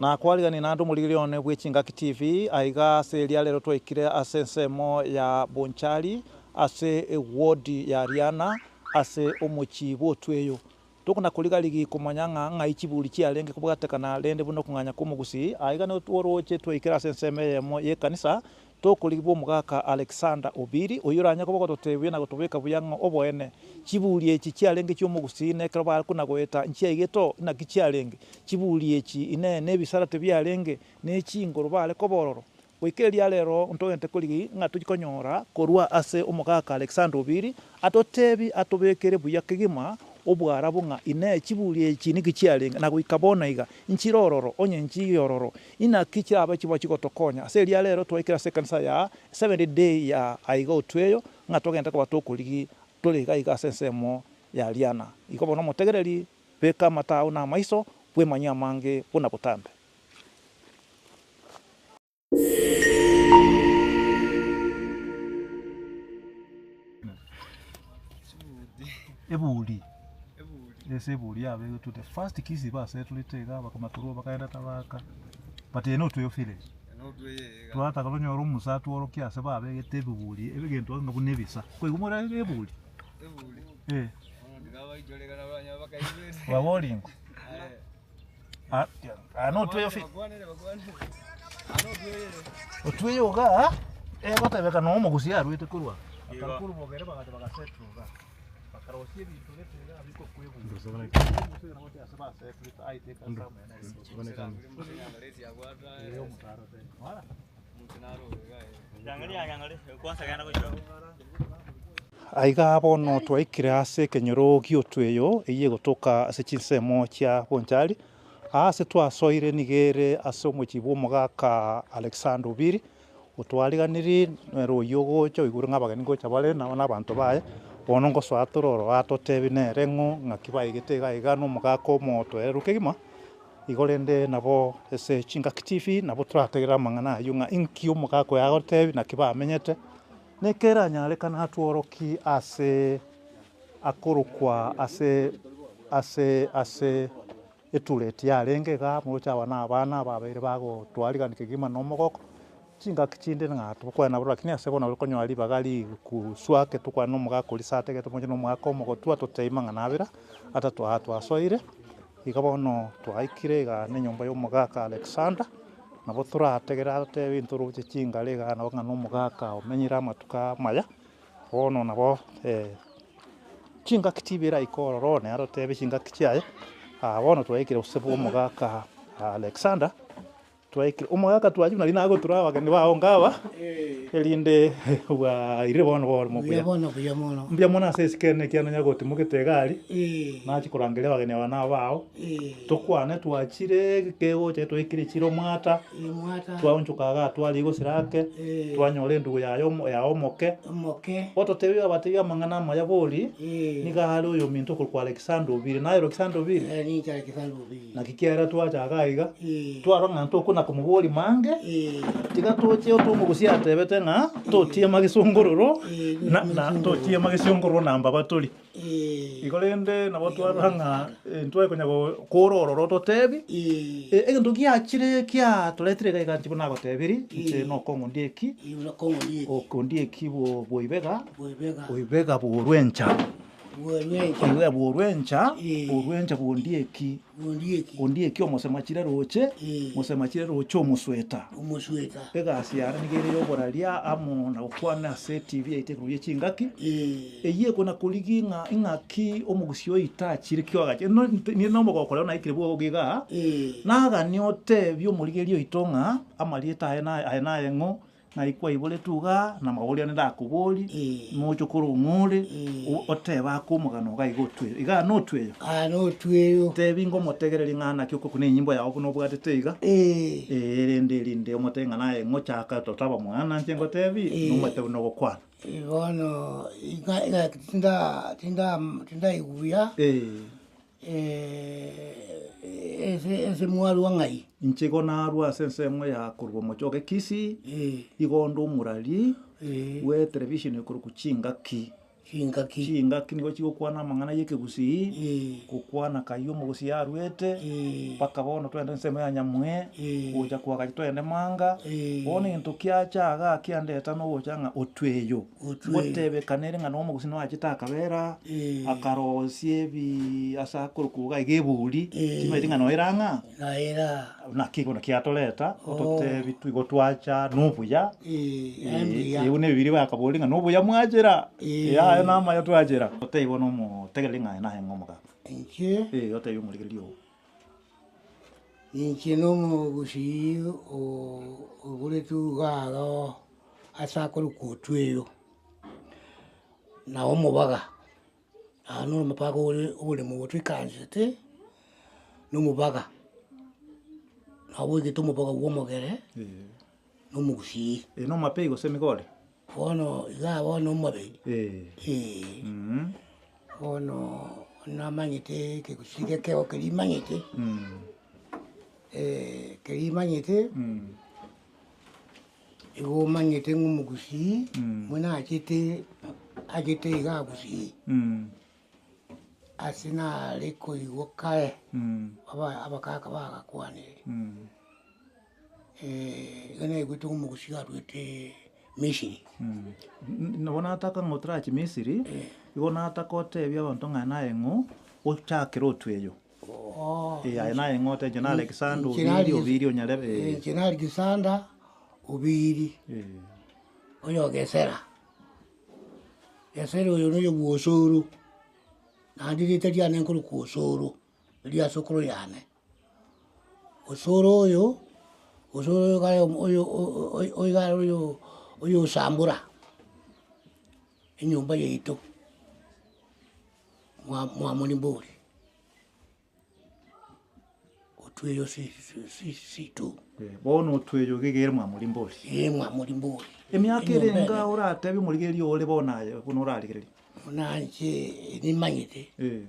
Nakwariganie naende omorigereria one bwe Chingaki TV, aiga ase eria rero twaikire ase ensemo ya Bonchari ase eward ya Riana ase omochie bw'Otweyo. Tokona koriga rigi komanya ng'a ng'ai chiburi chiarenge kobwatekana rende buna okong'anya kw'omogusii, aiga nigo toroche twaikire ase ensemo eyemo y'ekanisa Tokorigwa omogaka Alexander Obiri, oyio oranye koba ogototebia na gotobeka buya ng'a oboene chiburi echi chiarenge chi'omogusii na ekero bare kona goeta nchiaigete oo naki chiarenge. Chiburi echi inee nebisara tibiarenge ne chingoro bare koba ororo. Goika eria rero ntogente korigi ng'a tochie konyora korwa ase omogaka Alexander Obiri atotebi atobekere buya kegima obwarabwo ng'a inee chiburi echi niki chiarenge na goika bono iga nchire ororo onye nchiiyo ororo Inaki chirabe chibo chigotokonya ase eria rero twaikire ase ekanisa ya Seventh Day ya aiga otweyo, ng'a togende koba tokorigi tore iga iga ase ensemo ya riana. Igo bono omotegereri, beka amato ao na amaiso, bwemanyie amange buna botambe. Eburi, ase eburi yabegetwe the first Kisii basetorete iga bakamatorwa bakaenda tabaka, but eye notweyo village. Twataka tonyore omusa tworokie ase babegete ebiburi ebegento ng'a buna ebisa, koigwa more eburi? Eh. Baboringwe. Ah, ah, notweyo fi otweyo igaa egotebeka no omogusi arwete korwa akarwa korwa bogere bagacha bagasettle igaa bakarosia ebinto gete igaa bikokwebwa ase basettlete aite ase amene eh omotaro te Aiga bono twaikire ase ekenyoro gi'otweyo eyio egotoka ase chinsemo chia Bonchari. Aa ase twasoire nigo ere ase omochie bw'omogaka Alexander Obiri, otwariganirie nere oyio ogocha oigure ng'a abageni ngocha bare nabo na abanto baye, bono ngosoa tore ororo atotebi nere ng'o ng'aki baigete iga iga na omogaka omotoereru kegima. Igo rende nabo ase Chingaki TV nabo torategerere amang'ana ayio ng'a inki omogaka oyo agotebi naki bamenyete. Nekeranyarekane atworokie ase akorokwa ase ase ase etureti yarenge igaa moroche aba na abana ababeire bagotwarigani kegima na omogoko, chingaki chinde ng'a tokwane nabo lakini ase bono okonyora ribaga rikuswa ake tokwane na omogaka oria ase atagete moche na omogaka omogotu atotebie mang'ana abere, atato aa twasoire, iga bono twaikire igaa na enyomba ya omogaka Alexander. Nabo torategere atotebie ntoroche chingare igaa nabo ng'a nomogaka omenyire amatuko amaya, bono nabo chingaki chibere aike ororo nere atotebie chingaki chiaye, bono twaikire gose bwa omogaka Alexander, twaikire omogaka twachire nari nagotura abageni bao inga aba, erinde bwairire bono borimo Buya buya. bono buya mono. Mbuya mono ase esiko ene ekiagera nonya gotimogete iga aria, Eh, nachia korangeria abageni aba nabao. eh, Tokwane twachire kegocha twaikire chire omwata, eh, mwata, twaonchoka igaa twaria gosira ake, Eh. twanyora endugu yaye omo yaye omoke, omoke, ototebia abatebia amang'ana amaya bori, Eh. nigo are oyominto okorokwa Alexander Obiri. Naye Alexander Obiri? eh, ninche Alexander Obiri. Naki kiagera twacha igaa iga, Eh. twarora ng'a ntokona komoboria mange, Eh, tiga toche otomogusia atebete ng'a totiema gesongororo, Eh, na na totiema gesongororo na mbaba tori. Eh. Igo rende nabo twarora ng'a ntware konya kora ororo totebi, egento giachire kiatoretire iga iga inche buna nagotebirie, inche nokong'u ndieki, okondieki bwoibega, oibega bworwencha. Oibega bworwencha, orwencha bwondieki, ondieki omosemachire roche, mosemachire roche omosweta. Egasi yane nigo ere ya oboraria amo na gokwana ase etibi yaito ekerogo gie chingaki. Eyio ekona korigia ng'a ing'aki omogusii oito achire kioagache. No ninde nomogoko rero naikire bwogo igaa, naganie otebie omorigereria oito ng'a amarieta aye na aye naye ng'o, ng'ai kwaiboretwe igaa, na amabori ande ndakoborie, noche korwa ng'o ore, otebe ake omogano iga iga otweyo. Igaa notweyo? Aa notweyo. Tebi ngomotegererie ng'a naki okokuna enyimbo yao buna obwatete iga, ee rende erinde omotebie ng'a naye ng'o chaka totaba mwana inche ngotebi, nomanyete buna ogokwana. Bono iga iga tinda tinda tindaigwa ase ase mwarwa ng'ai. Inche igo narwa ase ensemo ya korwa omochoge Kisii, igo onde omorari bwe televisheni ekorokwa Chingaki. Chingaki. Chingaki nigo chigokwana amang'ana ya ekegusii, Eh. gokwana kai omogusii arwete, Eh. mpaka bono twende ensemo ya nyamwe, Eh. gocha koagacha twende manga, Eh. bono egento kiacha igaa kiandeta nogocha ng'a otweyo, Otweyo. ngotebekana ere ng'a na omogusii noachete akabera, Eh. akarosia ebiiii ase akorokwa iga iga eburi, Eh. timanyeti ng'a noere ang'a. Naera. Naki bono kiatoreta, Oh. ototebi twa igo twacha nobuya, Eh, aye mbuya. eh, buna ebibiria bakaboria ng'a nobuya mwachera, Eh. yaya namaya twachera. Otebi bono omotegereri ng'a aye naye ng'a omogaka. Inche, Eh, otebi omorigereria oo. inche na omogusii o- oiboretwe iga iga ase akorokwa Otweyo, na omobaga. Aa na omobaga ore oboremo obo toikaransete, na omobaga, nabo oigete omobaga bwa omogere, na omogusii. Eye na omapei gose emigori? Bono igaa bono omobere, Eh. eh. Bono namanyete ekegusii gekeo keria imanyete, keria imanyete. Igo omanyete ng'a omogusii, buna achete achete iga gusii, ase nare koigwa kare, aba abakaka bagakwanire, iga naigwete ng'a omogusii arwete Misiri. Nabo nataka ng'a otarachie Misiri, igo nataka otebie abanto ng'a naye ng'o, ochakere otweyo. Eh, aye naye ng'o otenche na Alexander Inche Obiri, nari- Obiri onyarebe, eh. Inche na Alexander Obiri, Eh. oyo Gesera. Gesera oyo noyo bwa Osoro, naende erieta riane nkorokwa Osoro, eria sokoro yane. Osoro oyo, Osoro oyo iga oyo oyo iga oyo oyo Osambura, enyomba yaito. Mwa mwamorimbori, otweyo si si situ. Bono otweyo iga ere mwamorimbori. Ee mwamorimbori. Emiaka ere enga oratebie omorigereria ore bono aye buna orarigereria? Buna inche nimanyete, Eh.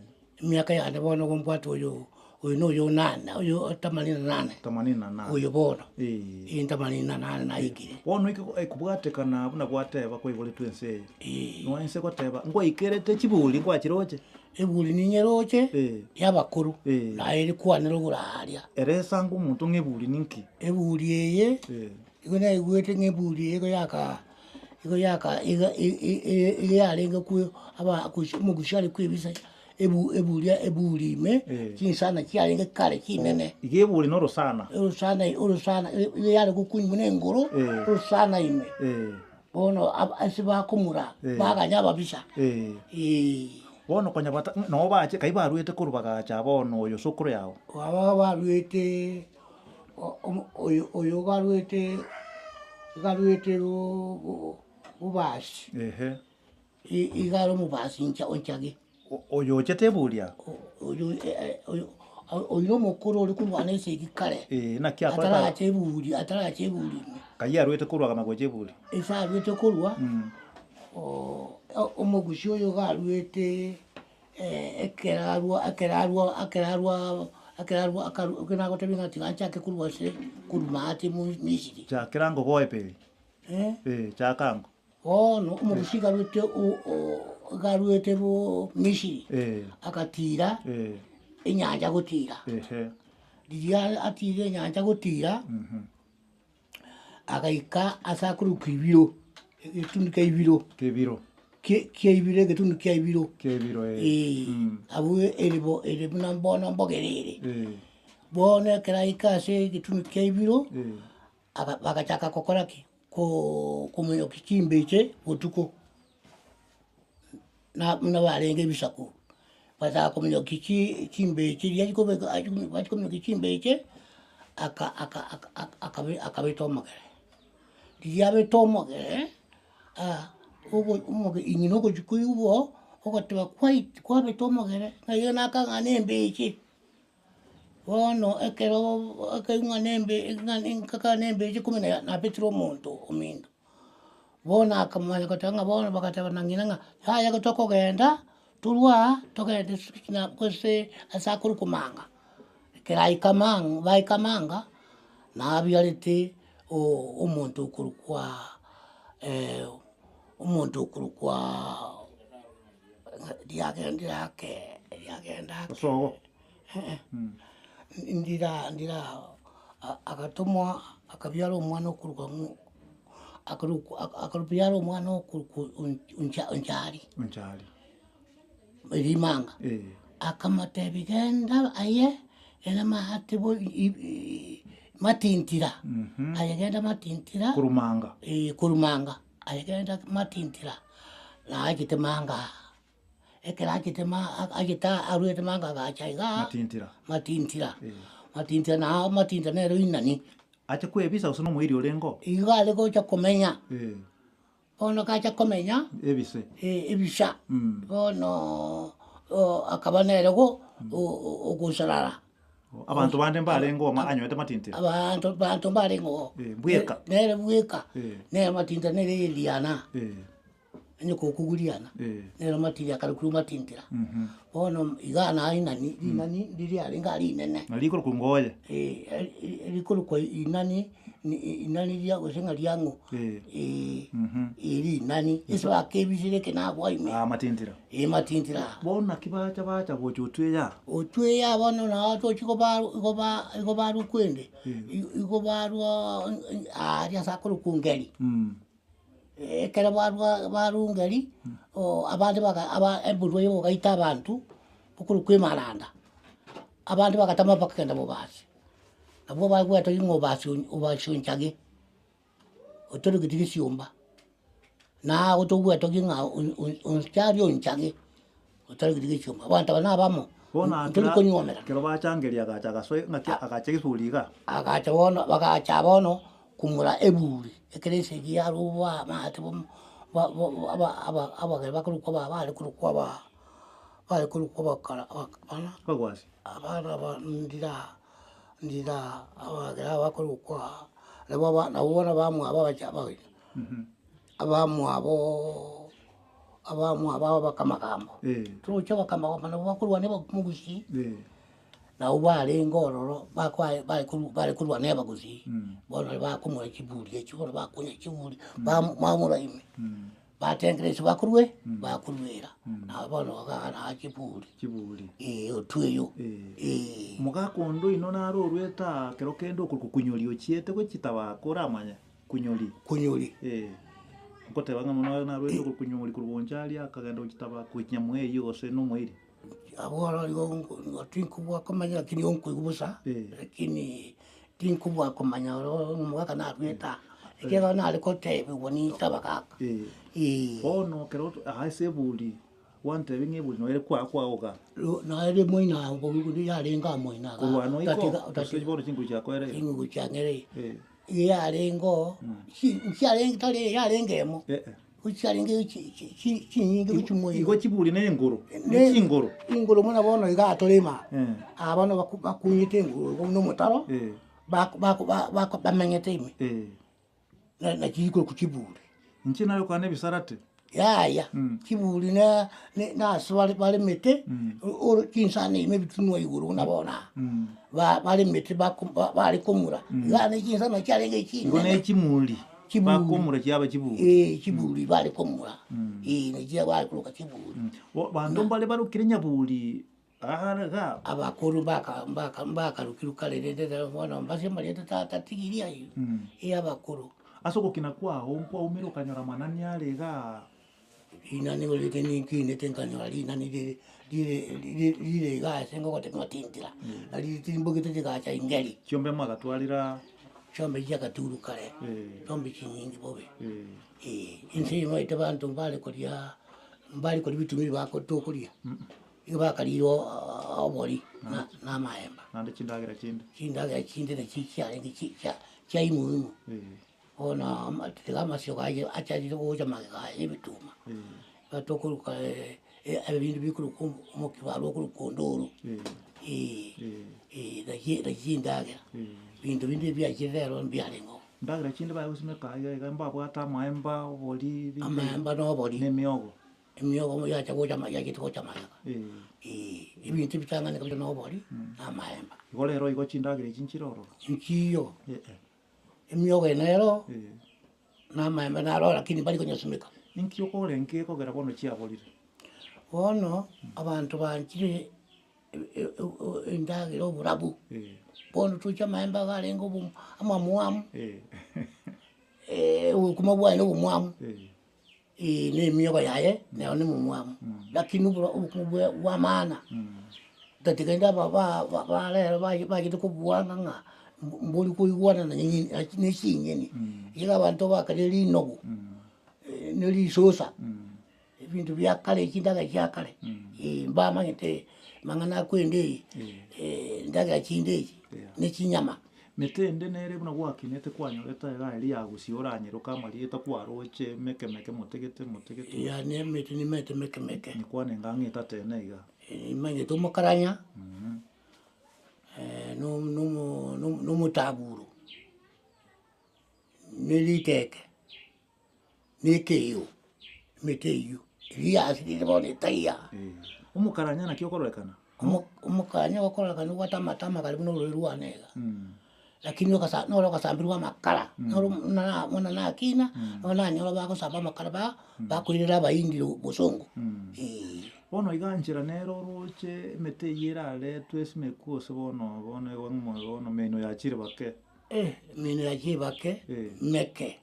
emiaka yane bono nigo mbwate oyo oyo na oyo nane oyo themanini na nane. Themanini na nane. Oyo bono, Eh. ee themanini na nane naikire. Bono eke ekobwatekana buna gwateba kwaiboretwe ense eye. Eh. Nonya inse goteba, ngwaikerete chiburi ngwachiroche? Eburi ninyeroche, Eh. ya abakoro, Eh. naye erikwanera oboraria. Ere esango omonto ng'a eburi ninki? Eburi eye, Eh. igo naigwete ng'a eburi eye igo yaka igo yaka iga iga yarenge kwe aba omogusi are kwebisa ebu eburi eburi ime, Eh. chinsana chiarenge kare chinene. Iga eburi na orosana. Orosana orosana iga yare gokunywa buna engoro, Eh. orosana ime. Eh. Bono aba ase bakomura, Eh. baganya ababisa, Eh. eh. Bono konya bata nabo bache kai baruete korwa bagacha bono oyo sokoro yao. Aba baruete o- omo oyo oyo baruete baruete bo bobasi. Ehe. I- iga are omobasi incha onchage. O- Oyo ochete eburia? Oyo oyo oyo na omokoro ore korwana esegi kare. Eh, naki akorete Ataracha eburi ataracha eburi ime. Kai arwete korwa agama gocha eburi? Ase arwete korwa, omogusi oyo iga arwete ekero arwa ekero arwa ekero arwa ekero arwa akarwa ekero nagotebia ng'a tiga nchake korwa ase korwa maate Misiri. Chakera ngogoe peri. Eh. Eh, chaka ango. Bono omogusi iga arwete iga arwete bo Misiri, Eh. agatira Eh. enyancha gotira. Ehe. Riria atire enyancha gotira, agaika ase akorokwa Ibiro, egetundu kia Ibiro. Kebiro. Kie kia Ibiro egetundu kia Ibiro. Kebiro eh. Eh, abwo ere bo ere buna bono mbogere ere. Eh. Bono ekero aika ase egetundu kia Ibiro, Eh. Aba bagachaka gokora ki? Ko- komonyokia chimbeche botuko, na buna barenge ebisaku, bagachaka komonyokia chi chimbeche riria chikobeka achi bachia komonyokia chimbeche, aka aka aka aka akabe akabeta omogere. Riria abete omogere, ogo omoge ng'ina ogochia koigwa oo, ogoteba kwait kwabete omogere, ng'a iga nakang'a na embeche. Bono ekero ekero ng'a nembe ng'a nkaka nembeche kumbe na nabetire omonto ominto. Bono akamanya goteba ng'a bono bagateba na ng'ina ng'a yaya tokogenda torwe aa togende gose ase akorokwa manga. Ekero aika manga baika manga, nabiarete omonto okorokwa omonto okorokwa. riagendire ake, riagenda ake Osogo. Ndira ndira agatomwa akabiara omwana okorokwa ng'o akarokwa akabiara omwana okorokwa oncha onchari. Onchari. Rimanga. Eh. Akamotebia genda aye genda maate bo matintira, aye genda matintira. Korumanga. Eh, korumanga, aye genda matintira, naachete manga aa. Ekero achete ma achete arwete manga agacha igaa. Matintira. Matintira, Eh. matintira nao matintira nere oinani. Ache kwebisa gose nomoiri orenge oo? Igo are gocha komenya. Eh. Bono gacha komenya. Ebise. Ebisa. Bono akaba nere go ogosarara. Abanto bande mbarenge oo anyorete matintira? Abanto banto mbarenge oo. Bweka? Nere bweka. Nere matintira nere eliana. Onye kokuguriana. Nere matintira akarokirwe matintira. Bono iga nainani rinani ndiri arenge aria rinene. Na rikorokwa ngoye? Rikorokwa inani, inani ria gose ng'a riang'o, eh, rinani, ase bakebisire eke nabwo ime. Ah, matintira. Eh, matintira aa. Bono naki bacha bacha gocha otweya aa? Otweya bono nao tochi kobarwa igo ba igo barwa kwende, igo barwa aria ase akorokwa ngeri. Ekero barwa barungeri, abande baga aba eburwa yogoita abanto, okorokwa emaranda, abande bagatama bakagenda bobasi. Nabwo bagwete ng'a obasi obasi onchage, otorogeti gesiomba, naye togwete ng'a onchari onchage, otarogeti gesiomba. Abanto aba nabamo, Bono ntori akera konywomerana. ekero bachangeria agacha agasoa ng'aki agacha egesuri igaa. Agacha bono bagacha bono kumura eburi, ekero esegi yarwa amaate bo ba bo aba aba abageni bakorokwa aba bare korokwa aba bare korokwa abakara abana. Abagwasi. Abana aba ndira ndira abageni aba bakorokwa nabo aba nabo bono abamwabo abacha abageni, abamwaboo abamwabo aba bakamagambo, toroche abakamagambo nabo bakorwania abamogusii. Nabo barenge ororo bakwa bare koru bare korwana abagusii, bono riria bakomora chiburi echio bono bakonya chiburi, bam bamora ime, batengera ase bakorwe bakoruera, nabo bono bagana chiburi. Chiburi. Eh, otweyo, eh. Omogaka onde oino naro orwete aa kero kende okorokwa kunyori ochiete gochia tabaka oramanye, kunyori. Kunyori. Eh, ngoteba ng'a mono narwete okorokwa kunyori korwa bonchari akagenda gochia tabaka gochia nyamoeyi gose na omoiri. Abwo oro igo nko tinkobua komanya lakini igo nkoigwa bosa, lakini tinkobua komanya oro omogaka narwete aa, ekiagera nare kotebiwa ninche abagaka, eh. Bono ekero aa ase eburi, gwantebia ng'a eburi noere kwa kwagoka. Ro naere moino aa yarenge aa moino igaa, Korwa noiko, otatiga gose otatiga bono chinguru chiakoereire. chinguru chiang'ereire. Iga yarenge oo, chi nchiarenge tari yarenge emo. Chiarenge chinyinge gochia Igo chiburi na engoro, ne chingoro. Engoro buna bono iga torema, aba bono bakunyete engoro igo buna omotaro, bamenyete ime, na chirikoroku chiburi. Inche nare gokwana ebisarate. Yaya, chiburi na ase baremete, chinsana ime ebitunwa igoro buna bono aa, baremete bare komura, iga chinsana chiarenge chinene. Igo ne chimuri. Chiburi. Bakomura chiaba chiburi. Ee, chiburi bare komura, ee, nachio bare koroka chiburi. Bo banto mbare barokire nyaburi aare igaa. Abakoro mbaka mbaka mbakarokirwe kare rende rero bono mbase amarieta ta tatigiri ayio, ee abakoro. Ase ogokina kwao nkwaumire okanyora amanani are igaa. Rinani orete ninkinete nkanyora rinani rire rire rire rire iga ase ngogotebia ng'a tintira, na ritirimbogete rigacha ingeri. Chiombe mwakatwarire Chiombe chiagaturu kare, chiombe chinyinge bobe, eh, inse eyio omanyete abanto mbare koria mbare koria ebitumia bako tokoria, igo bakarire obori na na amaemba. Naende chindagera chinde. Chindagera chinde nachi chiarenge chi chia chia imuimu. Bono tiga amasio aye acharire gocha magega aye ebituma, iga tokoruka ebinto bikorokwa omokibarwa okorokwa ondoro, eh, naki naki chindagera, ebinto binde ebiachire rero mbiarenge oo. Ndagera chinde baye gosimeka iga iga mbabwate amaemba, obori, binde, Amaemba na obori. na emiogo. Emiogo yacha gocha ma yachete gocha magega, eh, ebinto ebitang'ani kabisa na obori, na amaemba. Igo rero igo chindagera echi nchire ororo? Nchiyo. Emiogo eye nero, na amaemba naro lakini mbari konyasimeka. Inki okorenge kogera bono chiaborire? Bono abanto banchire endagera oborabu, bono toche amaemba iga arenge obo amamwamu, obokima bwaye na obomwamu, na emiogo yaye nero na emomwamu, lakini oboro obokima bwa bwa maana, tatiga rende aba ba ba barero baye bachete kobuanga ng'a mbo mbori koigwana nonye na echinyeni, iga abanto bakarire rinogu, na risosa. Ebinto bia kare, chindagera chia kare, mbamanyete amang'ana akwenda eye, endagera chinde echi, ne chinyama. Mete ende nere buna gwakinete kwanyorete iga eria ya gusii oranyeroke amarieta kwaroche meke meke motegete motegete. Yaani emete nimete meke meke. Nyikwane ng'a ng'a etatene iga. Nimanyete omokaranya, no- nomo nomotaburo, ne riteke. Na ekeyio, emete eyio, eria yasirire bono etaiyo aa. Omokaranya naki okororekana? Omokaranya okororekana obwate amato amagare buna oroe rwane iga, lakini ogasa noro ogasambirwe amakara, noro buna buna nakina, nabo nanyora bagosamba amakara ba bakoirera abaindi bosongo eh. Bono iga nchera nere oroche emete eyio eraretwe esimekwe gose bono bono igo ng'a bono meno yachire bake. Emino yachire bake, meke.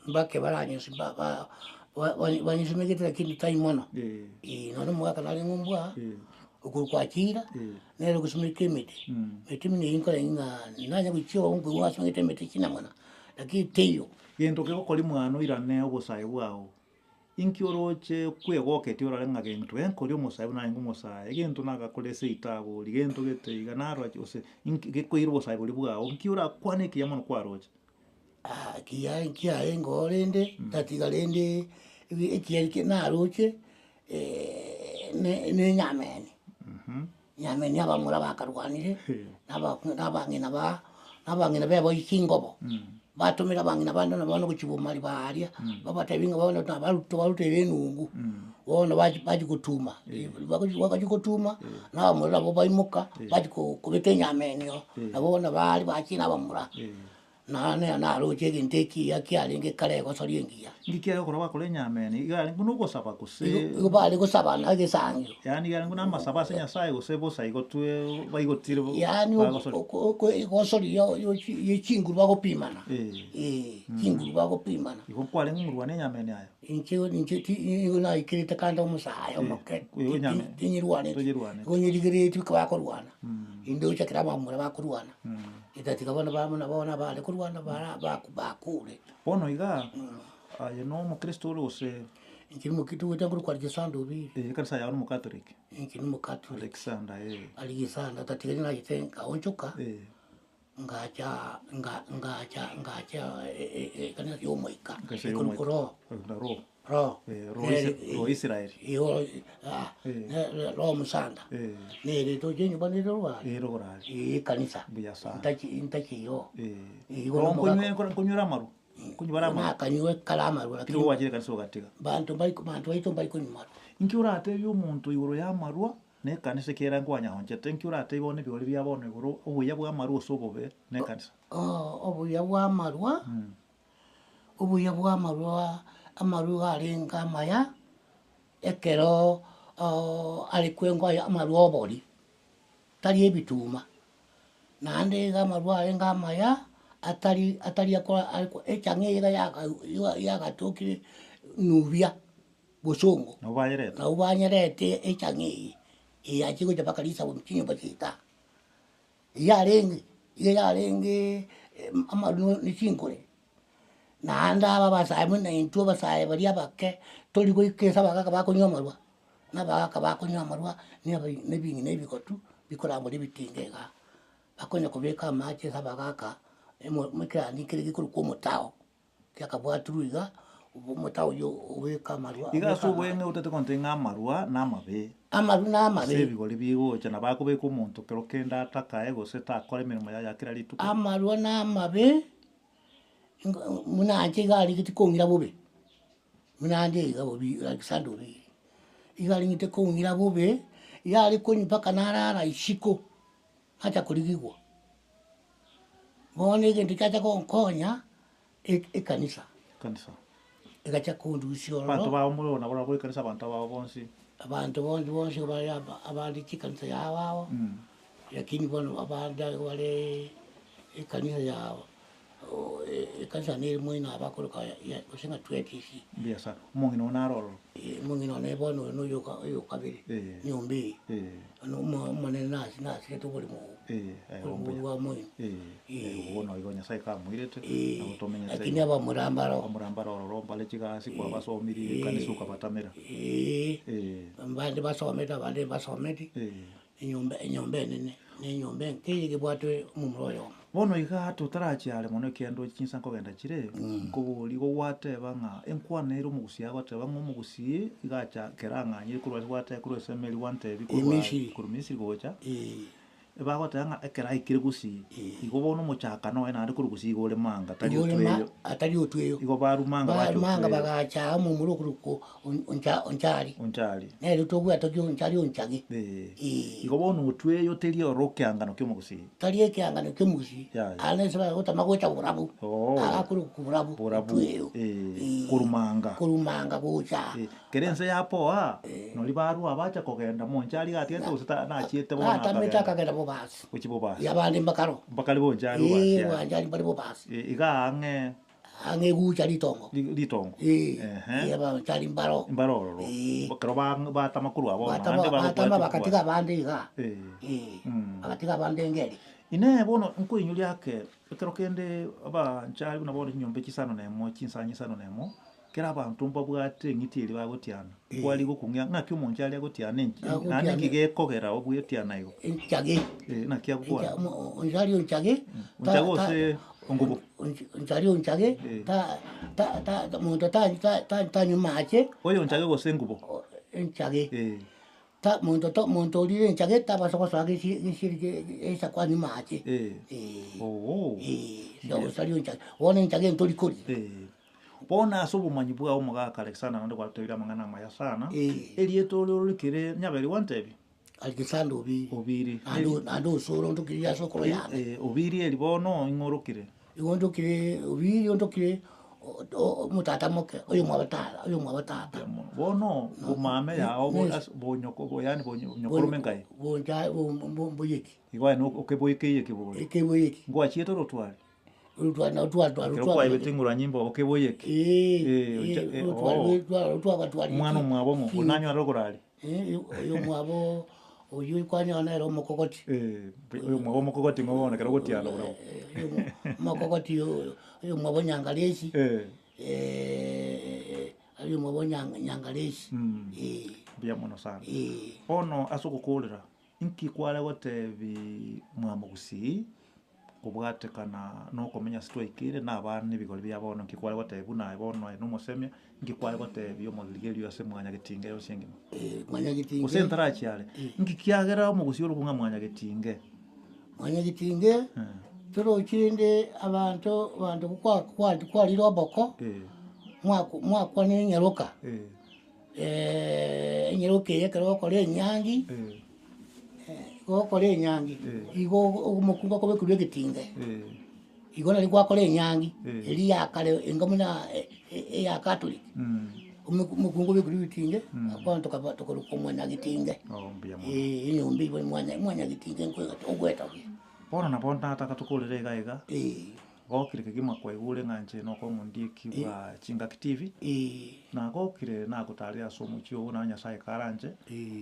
Mbake baranyusi ba- ba- ba- ba- banyesimegete lakini tai mono. Eh, nonya omogaka narenge ombwa, okorokwa Achira, nere ogosimeka emete. Emete buna eyio nkorenge ng'a nanye gochia oo nkoigwa asimegete emete chinamuna, lakini teiyo. Gento kegokoria mwana oirane obosae bwao. Inki orooche kwegoketie orore ng'a gento enkoria omosae buna narenge omosae, egento nagakora ase etabu oria, gento gete iga naroche gose inki gekoira obosae boria bwao, nki orakwane ekiya mono kwaroche? Ekiya nkiarenge oo rende, tatiga rende ekiya eke naroche ne ne enyameni, enyameni abamura bakarwanire, na aba na abang'ina ba na abang'ina beboyia chingobo, batomera abang'ina bande nabo bono gochia bomari baria, babatebia ng'a bono nabaru tobarutere enungu, bono bachi bachi gotuma, bagochi bagochi gotuma, na abamura nabo baimoka, bachi ko kobeka enyameni oo, nabo bono baria bachia na abamura. Naende naroche egento ekiya kiarenge kare egosoria engiya. Inki kiare gokora bakora enyameni? Iga arenge buna ogosaba gose. Igo bare gosabana egesangio. Yaani iga arenge buna amasabo ase Nyasaye gose bosa igo twe baigotire Yaani bagosoria. egosoria ye chinguru bagopimana. Eh, chinguru bagopimana. Igo nkwarenge ng'urwana enyameni aye? Inche inche ti nigo naikerete kande omosae omoke, tinyirwaneti, igo nyerigeretie bika bakorwana, indoche ekero abamura bakorwana, etatiga bono bamuna bono abare korwana bara baku bakure. Bono iga, aye na omokristo ore gose? Inche nimokristo gocha nkorokwa Alexander Obiri. Eeh ekanisa yao nomocatholic? Inche nomocatholic. Alexander eh. Alexander tatiga nachete nkaonchoka. Ngacha nga ngacha ngacha ekanisa ya omoika, Ekanisa ya omoika. ekorokwa roho, Na roho. roho. Eh, roho Nere Isi- roho Israeli. igo ah, Eh. ne- roho musanda. Eh. Nere toche enyomba nere orware. Eh, roho orare. Eh, ekanisa. Mbuya sana. Ntachi ntachi igo. Eh. Igo Roho nomogaka- nkonywe- nkonywe- nkonywera amarwa? Nkonywa bare amarwa? Nakanywa ekare amarwa Lakini lakini gwachire ekanisa ogatiga. banto mbari banto baito mbari konywa marwa. Inki oratebie omonto igoro y'amarwa Na ekanisa ekiagera nkwanyahonchete, inki oratebe bono ebigori bia bono igoro, obuya bw'amarwa gose obobe nekanisa? Obuya bw'amarwa, obuya bw'amarwa, amarwa iga arenge amaya, ekero are kwengwa aya amarwa obori, tari ebituma. Naende iga amarwa arenge amaya, atari atari akora are echang'a eye iga yaka yagatokire nubia. bosongo. Nabo bayerete. Nabo banyerete echang'a eye, eyachia gocha mpaka risabu chinyomba chiaito aa. Yarenge, iga yarenge amaru ne chinkore, naende aba abasae buna intwe abasae baria abake, tori goika ase abagaka bakonywa amarwa, na abagaka bakonywa amarwa, na ebing'ina ebigotu, bikorambora ebitinga igaa. Bakonya kobeka amache ase abagaka, emo ekerandi nkere gekorokwa omotao. Kiakabwatirwe iga, omote oyio obeke amarwa. Iga ase obweng'e otete gontebia ng'a amarwa namabe. Amarwa namabe. Ase ebigori bigocha nabo akobeka omonto kero kende atakae gose takora emeremo yaye ya kera rituko. Amarwa namabe, buna inche iga arigeti kong'ira bobe, buna ande iga bobe Alexander Obiri, iga arigete kong'ira bobe, iga are konywa mpaka narara isiko, nacha korigigwa. Bono egento kiacha gonkonya, e- ekanisa. Ekanisa. Egacha kondusia ororo. Abanto bao more nabo nabo ekanisa abanto abao bonsi. Abanto bonsi bonsi bare aba abande chikanisa yabo abo, lakini bono abande igo bare ekanisa yabo ekanisa nere moino abakoroka ya gose ng'a twetisi. Mbuya sana. Omong'ina oo naro ororo? Omong'ina one bono oyo noyo oka oyo okabere, Eh. nyomba eye. Eh. Bono omo omonene nasi nasirete oboremo obo, Eh, aye oboremo mbuya. bwa moino. Eh, Eh. bono igo Nyasaye kamoirete, Eh, nabo tomenyete lakini igo. abamura mbaro. Abamura mbaro ororo mbare chigasi kwabasomirie ekanisa okabatamera. Eh, Eh. mbande basomete abande mbasometi, Eh. enyomba enyomba enene, na enyomba enke eywo ebwate omomura oyomo. Bono iga totarachia are mono ekiagera ndoche chinsa nkogenda chire, nkoboria igo gwateba ng'a enkwana ere omogusii agoteba ng'a omogusii iga acha kera ang'anyire korwa ase gwateba korwa ase emeri gwantebia korwa Emisiri. korwa Misiri gocha, Eh. Ebagoteba ng'a ekero aikire gusii, igo bono omochakano oye naende korwa gusii igo ore manga, tari Igo ore ma- otweyo. atari otweyo. Igo barwa manga bacha Manga otweyo. bagacha amo omomura okorokwa on- oncha onchari. Onchari. Nere tobwate ki onchari onchage. Eh. Eh. Igo bono otweyo teri oro ekeangano kia omogusii. Tari ekeangano kia omogusii. Yaya. Aa nese bagotama gocha borabu. Oo. Agakorokwa borabu. Borabu. Otweyo. Eh. Eh. Korwa manga. Korwa manga gocha. Eh. Kera ense yapoa, nori barua bacha kogenda monchari iga atigete gose ta nachiete bono Natamete akagenda. akagenda bobasi. Gochia bobasi. Abande mbakaro. Mbakare bonchari Eh, bobasi aye. bwanchari mbare bobasi. Eh, iga ang'e Ang'e egucha ritongo. ri- ritongo. Eh, Ehe. eh, abanchari mbaro. Mbare ororo. Eh. Ekero ba- batama korwa bono, Batama naende batama bagokwatia bagatiga bobasi. abande iga. Eh. Eh, Mm. bagatiga abande engeri. Inee bono nkoinyoria ake, ekero kende abanchari buna bono chinyomba chisano na emo, chinsanyi isano na emo, Kera abanto mbabwate eng'iti eria bagotiana, kware gokong'ia, ng'aki omonto aria agotiana enki, Agotiana. naende nki gekogera obwetiana igo? Enchage. Eh, naki agokwana? Onchari onchage. Onchage gose ongubo? Onchari onchage, Eh. ta ta ta ta monto ta ta ta tanywa mache. Oyo onchage gose engubo? Enchage. Eh. Ta monto to monto orire enchage tabasa gosoa gesi gesieri ge egesaku anywe mache. Eh. Eh. Oo. Eh, onchari onchage. Bono enchage ntori koria. Eh. Bono ase obomanyi bwao omogaka Alexander naende gwatoeire amang'ana amaya sana, Eh. erieta ore ororikire nyaberi gwantebia? Alexander Obiri. Obiri. Naende naende osoro ondokire ase okoro yane. Eh, Obiri eri bono ing'o orokire? Igo ondokire Obiri ondokire o- o- omotata moke, oyomwabo tata oyomwabo tata. Mbuya mono. Bono bomame yao bo- ase bonyoko bo yaani bonyo nyokorome nkai? Boncha bo- bo- mboyeki. Igo aye no okeboika eye kebori. Ekeboyeki. Ngwachiete orotware? Ekero kwaebete ing'ura nyimbo okeboyeke. Eh, oh. Omwana omwabo ng'o? Oyio nanyore okorari? Oyomwabo oyio kwanyora nere omokogoti. Eh, oyomwabo omokogoti ng'o bono ekero ogotiana barabwo? Omokogoti oyomwabo nyangaresi. Eh. Oyomwabo nyangaresi. Mbuya mono sana. Bono ase ogokorera, inki kware gotebi mwamogusii Kobwatekana nokomenya ase twaikeire na abana ebigori bia bono, nki kware gotebia buna aye bono aye nomosemia, nki kware gotebia omorigereria ase mwanyagetinge yonsi engima? Mwanyagetinge. Gose ntarachia are, nki kiagera omogusii ore kong'a mwanyagetinge? Mwanyagetinge, torochi rende abanto abanto kwa kwa kwarire oboko, mwaku mwakwana enyaroka, enyaroka eye ekero ogokora enyangi. Gokora enyangi, igo omokungu akobekerwa egetinge, igo nari gwakora enyangi, eria ya kare enga buna eya catholic, omokungu obekerwe ebitinge, bono tokaba tokorokwa mwanyagetinge, Oh, mbuya mono. eh, enyomba eywo mwanya mwanyagetinge nkoigate ogwetogia. Bono nabo nataka tokorere iga iga, Eh. Gokire kegima kwaigure ng'a inche nokong'u ndieki bwa Chingaki TV, nagokire nagotarire ase omochie oo naye Nyasaye karanche,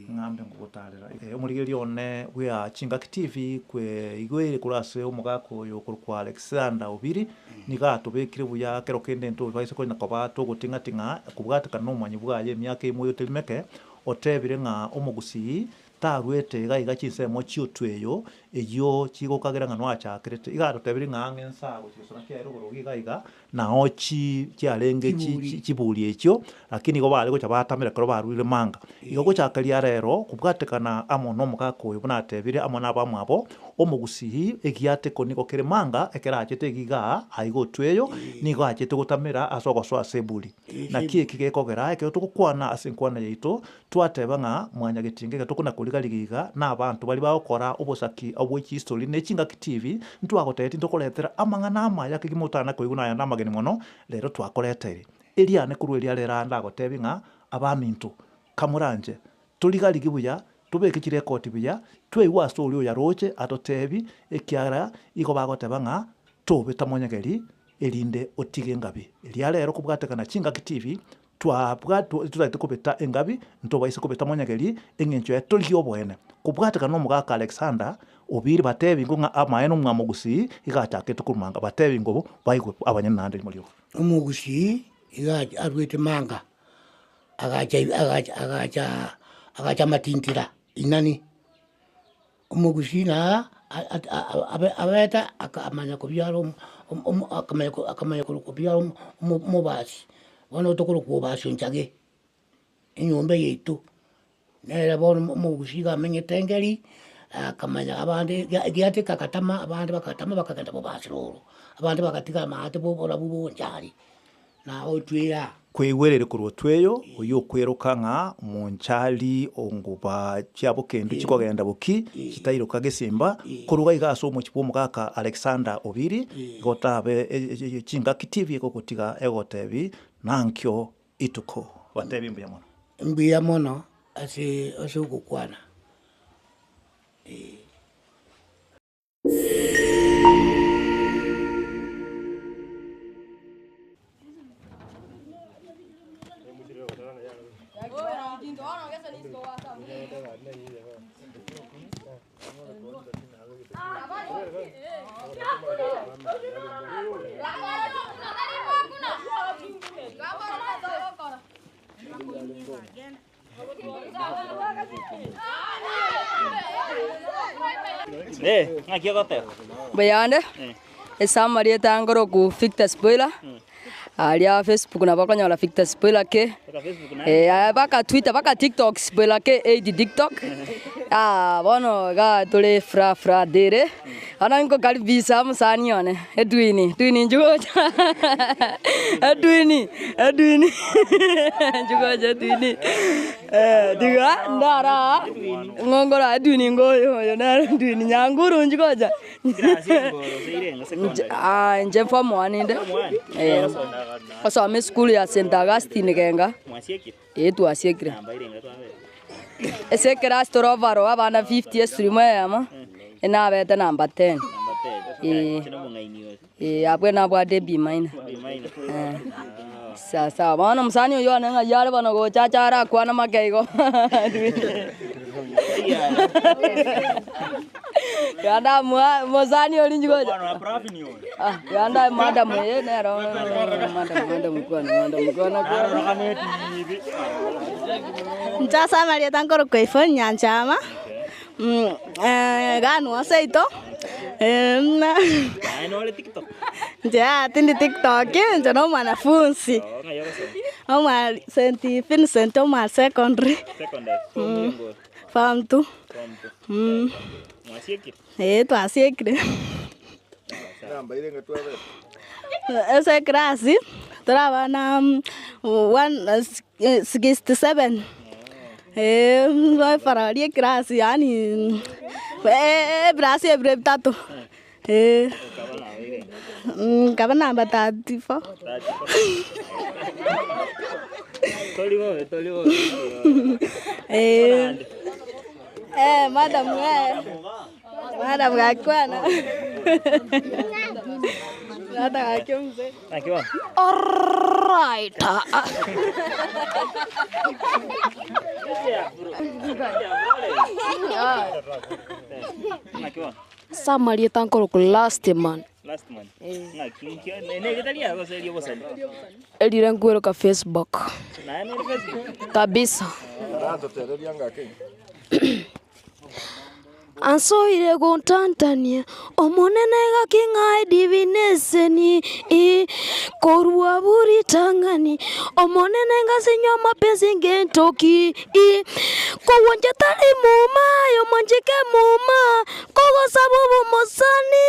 ng'ambe ngogotarera. Omorigereria one bwa Chingaki TV kweigweire korwa ase omogaka oyo okorokwa Alexander Obiri, nigo atobekire buya kero kende ntobaise konya koba togoting'ating'a kobwatekana nomomanyi bwaye emiaka emo oyotari meke, otebire ng'a omogusii Tarwete iga iga chinsemo chi'otweyo eyio chigokagera ng'a nwachakerete. Iga atotebirie ng'a ang'e nsa gochia gesona kiaye rogoro iga iga, nao chi chiarenge chi Chiburi. chiburi echio, lakini igo bare gocha batamera ekero barure manga. Igo gochaka rero, kobwatekana amo nomogaka oyo buna atebire amo nabamwabo, omogusii egiateko nigo kere manga ekero achete iga igaa aiga otweyo, nigo achete gotamera ase ogosoa ase eburi. Naki eki gekogera ekero togokwana ase enkwana yaito, Twateba ng'a mwanyagetinga iga tokona koriga-riga iga nabanto baria bagokora obosaki obwe chihistory ne chingaki TV, ntwagotebia tintokoretera amang'ana amaya kegima otana koigwa nayande amageni mono, rero twakoreteire. Eriane korwa eria rero aa ndagotebi ng'a abaminto, kamoranche. Torigarigi buya, tobeke chirekodi buya, tweigwe ase oria oyaroche atotebi, ekiagera igo bagoteba ng'a tobeta monyegeri erinde otige engabi. Eria rero kobwatekana Chingaki TV, twabwatwa totagete kobeta engabi, ntobaise kobeta monyegeri, eng'encho yaye torigie oboene. Kobwatekana na omogaka Alexander, obiire batebi ng'o ng'a amaene omwamogusii iga achakete korwa manga, batebi ng'o baigwe abanyene naende rimo rioka. Omogusii iga arwete manga. Agacha agacha agacha agacha amatintira inani, omogusii naa abete akamanya kobiara akamanya akamanya kobiara omobasi, bono tokorokwa obasi onchage, enyomba yaito, nere bono omogusii iga amenyete engeri, akamanya abande giateka agatama abande bagatama bakagenda bobasi roro, abande bagatiga amaate boborabu bonchari. Na otwea. Kweigwerere korwa otweyo, oyio okweroka ng'a monchari o nguba chia bokendu chikogenda boki, chitairoka gesimba, korwa iga ase omochie bw'omogaka Alexander Obiri, igo otabe chingaki tibi egogotiga egotebi nankio ituko. Batebi mbuya mono. Mbuya mono ase ase ogokwana. Mbuyande, ase amarieta ngoroku Victor Spoiler, aria Facebook nabo okonyora Victor Spoiler K, mpaka Twitter mpaka TikTok Spoiler K eight TikTok, bono iga tore furaha furaha daily, bono nkokaribisha omosani one Edwin, Edwin inchuo gocha Edwin, Edwin inchuo gocha Edwin. Tiga ndare aa, ng'o ngora Edwin ngoyo oyo nere Edwin Nyanguru inchuo gocha. Inche inche form one inde, ngosoma esukuru ya St Augustine Genga, eh twasiekire. Ase ekerasi tore overall abana 50 esirimu eyemo, enabete number 10, eh. Ee, abwo nabwate ebimaina. Sawa sawa, bono omosani oyio one ng'ai are bono gocha ache arakwane make igo. Tiga ndamoa omosani oria inche gocha. Ah, tiga ndae madam eye nero madam madam kwana madam kwana kwana. Inche ase amarieta nkorokwa Yvonne Nyanchama. Iga seito, inche yaya tindi tiktok, inche na omwanafunzi, omwa St Vincent omwa secondary, form two, eh twasiekire. Ase eclass, tore abana one 67. Bafarari eclass yaani ebirasi ebire bitato, nkaba namba 34. Madam madam gakwana tata gaki omzee. Alright. Ase amarieta nkorokwa last man. Erire nkweroka Facebook. Kabisa. Ansoire gontantania, Omonene gaki ng'ae divineseni, ii, korwa boritang'ani, Omonene ngasinywa amapensi ngento ki, ii, kogwancha tari muma, aye omwanchike muma, kogosaba obomosani.